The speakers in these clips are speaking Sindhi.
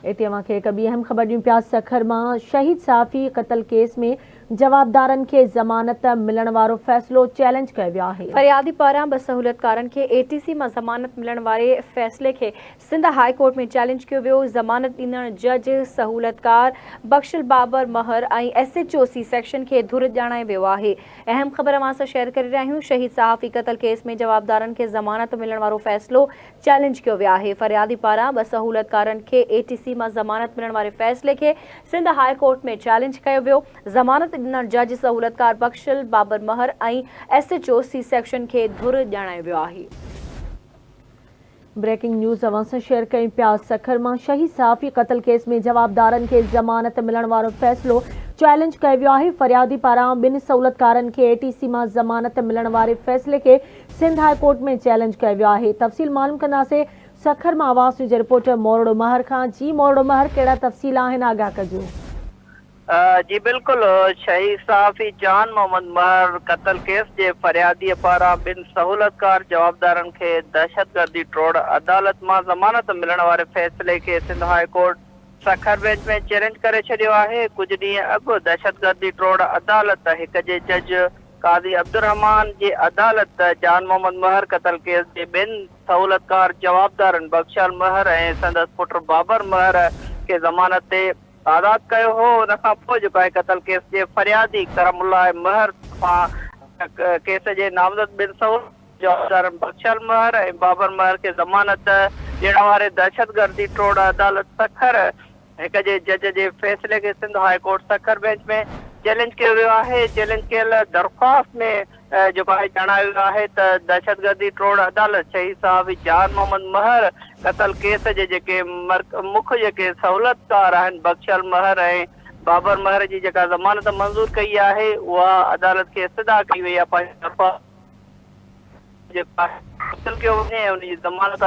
اتي اوهان کي هڪ ٻي اهم خبر ڏيون پيا سکر مان شهيد صحافي قتل ڪيس ۾ جوابدارن کي ضمانت ملڻ وارو فيصلو چئلينج ڪيو ويو آهي. فريادي پاران ٻه سهولتڪارن کي اي ٽي سي مان ضمانت ملڻ واري فيصلي کي سنڌ هاء ڪورٽ ۾ چئلينج ڪيو ويو، ضمانت ڏيندڙ جج سهولتڪار Bakhshal Babar Mehar ۽ S H O C section کي ڌر ڄاڻايو ويو آهي. اهم خبر اوهان سان شيئر ڪري رهيا آهيون شهيد صحافي قتل ڪيس ۾ جوابدارن کي ضمانت ملڻ وارو فيصلو چئلينج ڪيو ويو آهي، فريادي پاران ٻه سهولتڪارن کي اي ٽي سي مان ضمانت ملڻ واري فيصلي کي سنڌ هاء ڪورٽ ۾ چئلينج ڪيو ويو، ضمانت ڏيندڙ جج سهولتڪار Bakhshal Babar Mehar ۽ S H O C section کي ڌر ڄاڻايو ويو آهي. بريڪنگ نيوز اوهان سان شيئر ڪيون پيا سکر مان شهيد صحافي قتل ڪيس ۾ جوابدارن کي ضمانت ملڻ وارو فيصلو چئلينج ڪيو ويو آهي فريادي پاران ٻن سهولتڪارن کي اي ٽي سي مان ضمانت ملڻ واري فيصلي کي سنڌ هاء ڪورٽ ۾ چئلينج ڪيو ويو آهي تفصيل معلوم ڪنداسين سکر مان آواز نيوز جي رپورٽر مورڙو مهر کان جي مورڙو مهر ڪهڙا تفصيل آهن آگاهه ڪجو. جي بلڪل شهيد صحافي جان محمد مهر قتل ڪيس جي فريادي پاران ٻن سهولتڪار جوابدارن کي دهشتگردي ٽوڙ عدالت مان ضمانت ملڻ واري فيصلي کي Sindh high court Sukkur bench ۾ challenge ڪري ڇڏيو آهي ڪجهه ڏينهن اڳ دهشتگردي ٽوڙ عدالت هڪ جي جج قاضي عبدالرحمان جي عدالت جان محمد مهر قتل ڪيس جي ٻن سهولتڪار جوابدارن بخشال مهر ۽ سندس پٽ بابر مهر کي ضمانت تي آزاد ڪيو هو ان کان پوء جيڪو آهي قتل ڪيس جي فريادي ڪرم الله مهر طرفان ڪيس جي نامزد ٻن سهولت جوابدارن بخشال مهر ۽ بابر مهر کي ضمانت ڏيڻ واري دهشتگردي ٽوڙ عدالت سکر هڪ جي جج جي فيصلي کي Sindh high court Sukkur bench ۾ challenge ڪيو ويو آهي، چئلينج ڪيل درخواست ۾ جيڪو آهي ڄاڻايو ويو آهي ته دهشتگردي ٽوڙ عدالت شهيد صحافي جان محمد مهر قتل ڪيس جي جيڪي مک جيڪي سهولتڪار آهن بخشل مهر ۽ بابر مهر جي جيڪا ضمانت منظور ڪئي آهي اها عدالت کي استدعا ڪئي وئي آهي پنهنجي درخواست جيڪو آهي قتل ڪيو وڃي ۽ ان جي ضمانت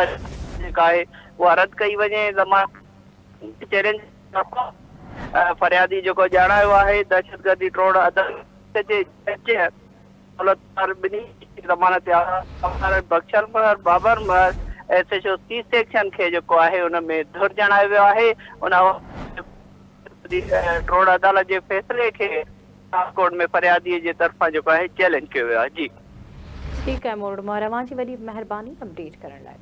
جيڪا آهي اها رد ڪئي وڃي ضمانت چئلينج فريادي جيڪو ڄاڻايو آهي دهشتگردي ٽوڙ عدالت جي جج دولتڪار ٻنهي جي ضمانت تي آزاد Bakhshal Mehar Babar Mehar S H O C section کي جيڪو آهي ان ۾ ڌر ڄاڻايو ويو آهي ان ٽوڙ عدالت جي فيصلي کي هاء ڪورٽ ۾ فريادي جي طرفان جيڪو آهي چئلينج ڪيو ويو آهي جي. ٺيڪ آهي مورڙ مهر اوهان جي وڏي مهرباني اپڊيٽ ڪرڻ لاء.